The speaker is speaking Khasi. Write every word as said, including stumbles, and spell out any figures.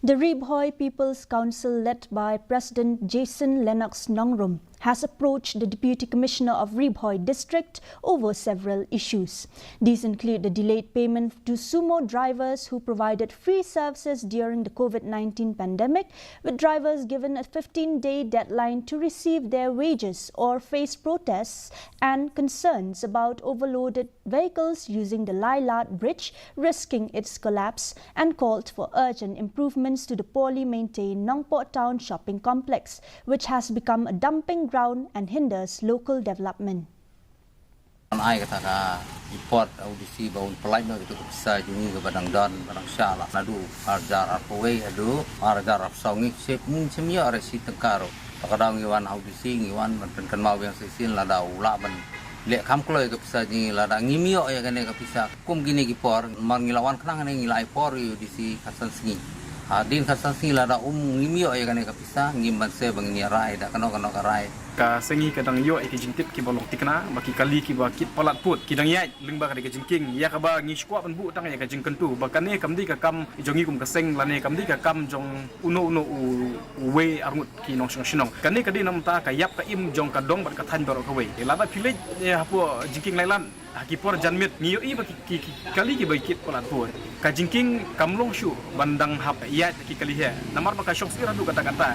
The Ri Bhoi People's Council, led by President Jason Lennox Nongrum, has approached the Deputy Commissioner of Ri Bhoi District over several issues. These include the delayed payment to sumo drivers who provided free services during the COVID nineteen pandemic, with drivers given a fifteen-day deadline to receive their wages or face protests, and concerns about overloaded vehicles using the Lailat Bridge, risking its collapse, and called for urgent improvements to the poorly maintained Nongpoh Town Shopping Complex, which has become a dumping ground and hinders local development. Ai kata ka report au disi ba un pelain no itu ka pisa juni ka badang don badang shala nadu arjar arpawei adu arjar arpsaw ngi sep ngi semia are si tengkaro. Takadau ngi wan au disi ngi wan ban penkan mau yang sesin lada ula ban lek kam kloi ka pisa juni lada ngi mio ya kane ka pisa kum gini ki por mar ngi lawan kenang ne ngi lai por yu disi kasan sngi. Hadin kasan sngi lada um ngi mio ya kane ka pisa ngi ban se bang ngi rai da kano kano ka rai. Ka sngi ka dang ïoh ïa ki jingtip kiba long thikna ba ki kali kiba kit palat pud ki dang ïaid lyngba ka dei ka jingkieng ïa kaba ngi shu kwah ban buh tang ïa ka jingkyntu ba kane kam dei ka kam jong ngi kum ka seng lane kam dei ka kam jong uno uno u uwei arngut ki nongshong shnong. Kane ka dei namar ka ïap ka im jong ka dong bad ka thaiñ baroh kawei. Lada phi leit ïa hapoh jingkieng Lailat ha ki por janmiet ngi ïohi ba ki, ki, ki kali kiba kit palat pud. Ka jingkieng kam long shuh ban dang hap ïaid ki kali hi namar ba ka shong sir haduh katta katta.